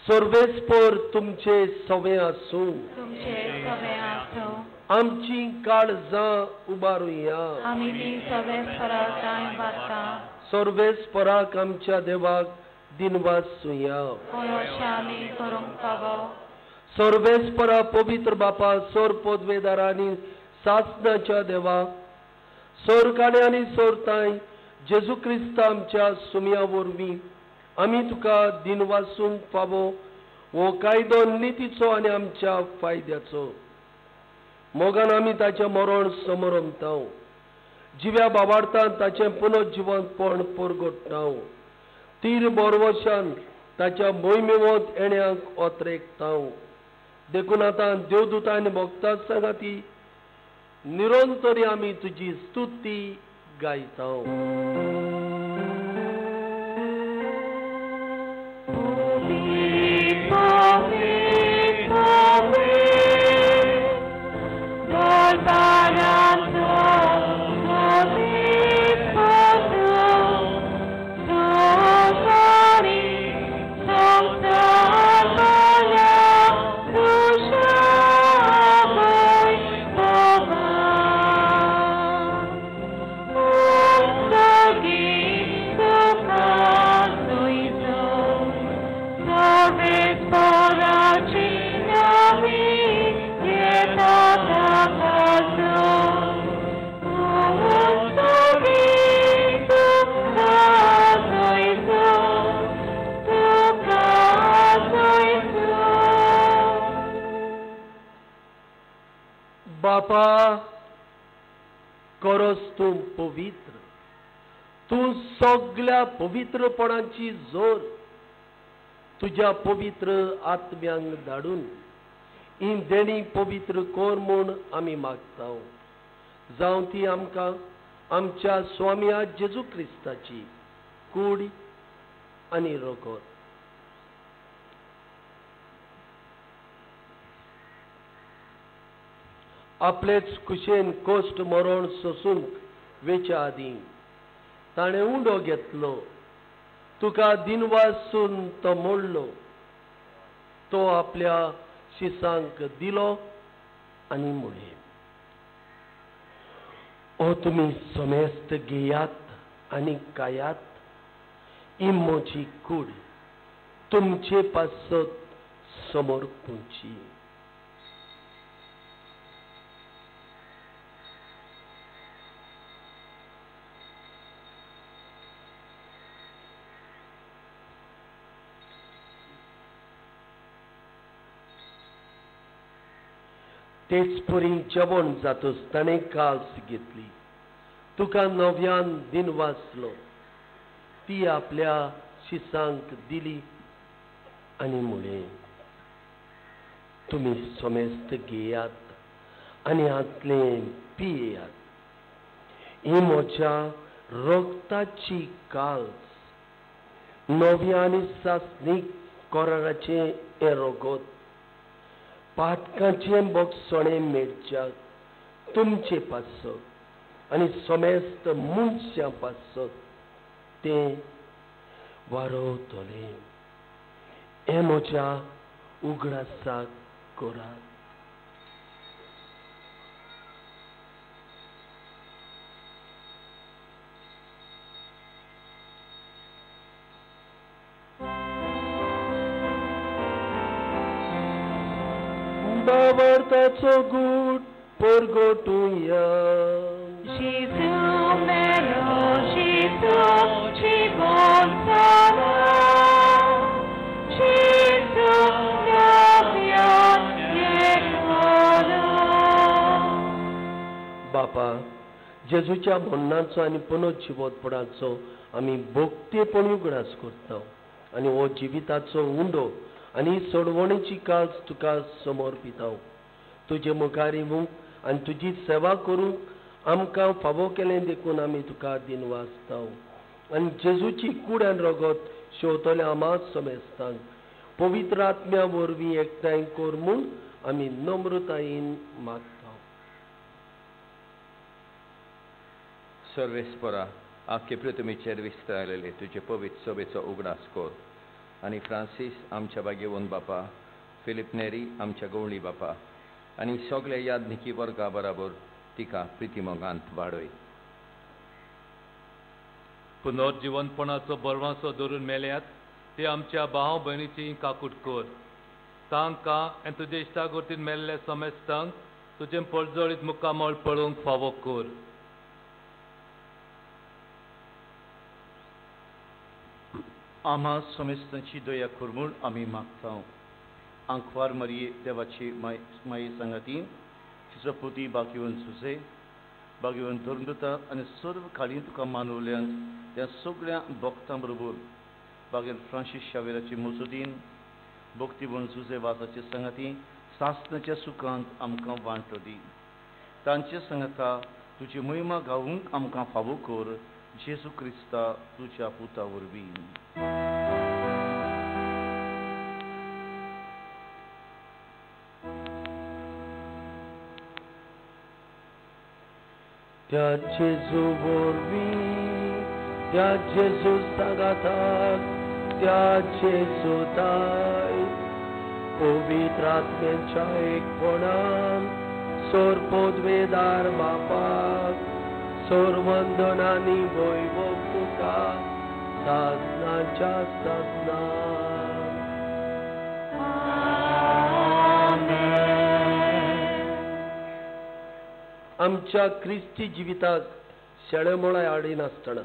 सर्वेस्पर तुमचे सवे आसूं. तुमचे सवे आसूं. आमची काळजां उबारुया. आमी ती सर्वेस्परा वाडटा. सर्वेस्पराक आमच्या देवाक दिनवासुया. आमी करूंक फावो. सर्वेस्परा पवित्र बापा, सोर पदवेदारांनी सासनाच्या देवा, सोर काडे आनी सोरताय जेजू क्रिस्त आमच्या सुमया वरवीं आमी तुका दिनवासूंक फावो हो कायदो नितीचो आनी आमच्या फायद्याचो. मोगान आमी ताचें मरण समरमता, जिव्या बाबार्तान ताचें पुनर्जिवंतपण परगटता, तीर बोरवशान ताच्या मोहिमेवत येण्याक ओतरेकता. देखून आतां देवदूतां आनी भक्तां सांगाती निरंतरी आमी तुजी स्तुती गायता. बापा, करस तूं पवित्र, तूं सगल्या पवित्रपणाची जोर तुज्या पवित्र आत्म्यांक धाडून ही देणी पवित्र कर म्हूण आमी मागता. जावं ती आमकां आमच्या स्वामया जेजू क्रिस्ताची कूड आनी रगत. आपलेच कुशेन कश्ट मरण सोसूंक वेच्या आदीं ताणें उंडो घेतलो, तुका दिनवासून तो मोडलो, तो आपल्या शिसांक दिलो आनी म्हणलें, ओ तुमी समेस्त घेयात आनी खायात, ही म्हजी कूड तुमचे पासत समर्पूची. तेच परी जेवण जातच ताणें काल्स घेतली, तुका नव्यान दिनवासलो, ती आपल्या शिसांक दिली आनी म्हणलें, तुमी समेस्त घेयात आनी हांतलें पियेयात, ही म्हज्या रगताची काल्स, नव्या आनी सासणीक कराराचें हें रगत, पातकाचें बोगसणें मेळच्याक तुमचे पासत आनी समेस्त मनशां पासत तें वारवतलें. हें म्हज्या उगडासाक करात. बाबार्थाचो गूट परगटुया. जेजू मेरो, जेजू जिवन जाला, जेजू नव्यान येतलो. बापा, जेजूच्या मरणाचो आनी पुनर्जिवतपणाचो आमी भोक्तेपणी उगडास करता आनी हो जिविताचो उंडो आनी सोडवणेची काज तुका समर्पिता. तुजे मुखार येवंक आनी तुजी सेवा करूंक आमकां फावो केलें देखून आमी तुका दिनवासता. आनी जेजूची कूड आनी रगत शेवतले आमा समेस्तांक पवित्र आत्म्या वरवीं एकठांय कर म्हूण आमी नम्रतायेन मागता. सर्वेस्परा, आख्खे पृथ्वीचेर विस्तारलेले तुजे पवित्र सभेचो उगडास कर आनी फ्रांसीस आमच्या भाग्यवंत बापा, फिलीप नेरी आमच्या गवळी बापा आनी सगळे यादनिकी वर्गा बराबर तिका प्रितीमोगांत वाडय. पुनर्जिवनपणाचो बरवासो धरून मेल्यात ते आमच्या भाव भयणीची काकूट कर. तांकां आनी तुजे इश्टागोतीन मेल्ले समेस्तांक तुजें परजळीत मुखामळ पळोवंक फावो कर. आम्हा समेस्तांची दया कर म्हूण आमी मागता. आंकवार मरिये देवाची माये सांगाती तिचो पुती बागेवन सुसे बागेवन धर्मदूता आनी सर्व काळी तुका मानवल्यान त्या सगळ्या भक्तां बरोबर बागेवन फ्रांसीस शावेराची मजुदीन भक्तीवन जुजे वासाचे सांगाती सासनाच्या सुखांत आमकां वांटो दी. तांचे सांगाता तुजी महिमा गावूंक आमकां फावो कर, जेजू क्रिस्ता तुज्या पुता वरवीं. त्या जेजू वरवीं, त्या जेजू सांगाताक, त्या जेजू ताय पवित्र आत्म्याच्या एकपणान सोर पदवेदार बापाक सोर वंदनांनी वैभव तुका सासनाच्या सासना. आमच्या क्रिस्ती जिविताक शेळेमोळाय हाडिनासतना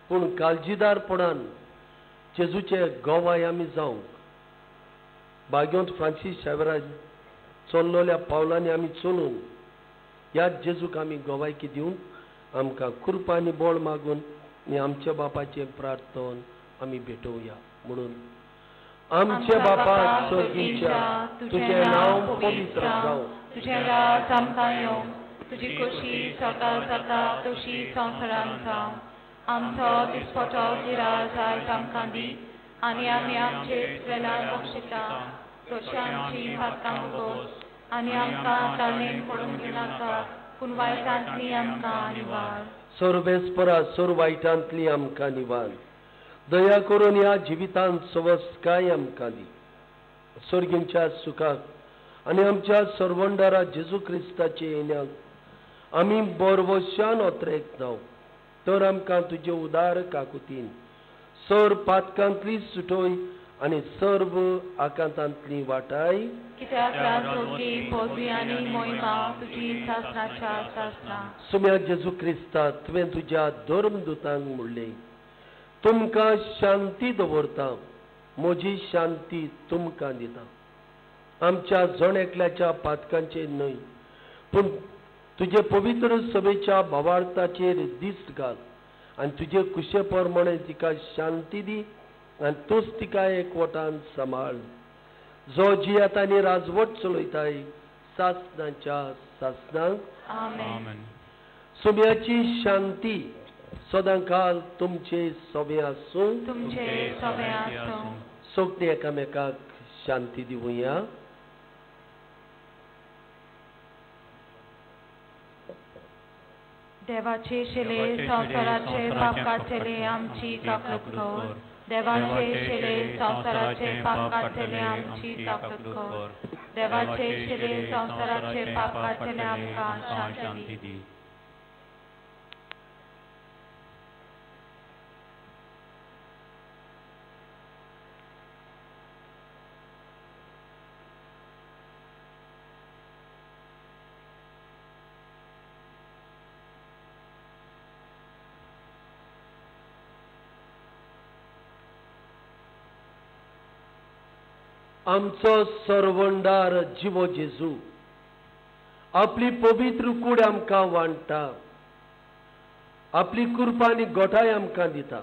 पूण काळजीदारपणान जेजूचे गोवाय आमी जावंक भाग्यवंत फ्रांसीस शावेराज चल्लोल्या पावलांनी आमी चलूंक ह्या जेजूक आमी गोवायकी दिवंक आमकां कृपा आनी बळ मागून आनी आमच्या बापाचें प्रार्थन आमी भेटोवया. म्हणून आमचे बापा स्वर्गीच्या, तुजें नांव पवित्र जावं, तुजें राज आमकां येवं, तुजी खोशी सकाळ जाता तशी संवसारांत जावं. आमचो दिसपटो गिराज आयज आमकां दी आनी आमी आमचे वेल्यान बक्षिता तशी आमची पातकां उगोस आनी आमकां ताळणेन पडूंक दिनाका पूण वायटांतली आमकां निवार. सर्वेस्परा सोर वायटांतली आमकां निवार. दया करून ह्या जिवितांत सवस्काय आमकां दी. स्वर्गींच्या सुखाक आनी आमच्या सर्वंडारा जेजू क्रिस्ताचे येण्याक आमी बरवशान ओतरेक जावं, तर आमकां तुजे उदार काकुतीन सर पातकांतली सुटोय आनी सर्व आकांतांतली वाटाय. सुम्या जेजू क्रिस्ता, तुवें तुज्या धर्मदूतांक म्हणलें, तुमकां शांती दवरता, म्हजी शांती तुमकां दिता. आमच्या जण एकल्याच्या पातकांचेर न्हय पूण तुजे पवित्र सभेच्या भावार्थाचेर दीस घाल आनी तुजे कुशे प्रमाणे तिका शांती दी आनी तूंच तिका एकवटान सांबाळ, जो जियात आनी राजवट चलयताय सासनाच्या सासनाक. सुम्याची शांती सदांकाल तुमचे सोबे आसूं. सोगणे एकामेकाक शांती दिवया. देवाचे शिले संवसाराचे पाप काडटले आमची काकूट कर. देवाचे शिले संवसाराचे पाप काडटले आमची काकूट कर. देवाचे शिले संवसाराचे पाप काडटले आमकां शांती दी. आमचो सर्वंडार जिवो जेजू आपली पवित्र कूड आमकां वांट्टा, आपली कृपा आनी गोठाय आमकां दिता.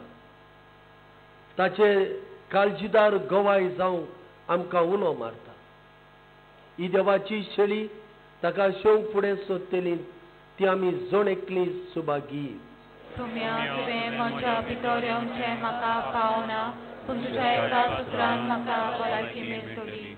ताचे काळजीदार गवाय जावंक आमकां उलो मारता. ही देवाची शेळी ताका शेवंक फुडें सोदतली ती आमी जण एकली सुभागी. तुमी म्हज्या भितर येवचें म्हाका पावना, पूण तुज्या एका सुत्रान म्हाका भलायकी मेळटली.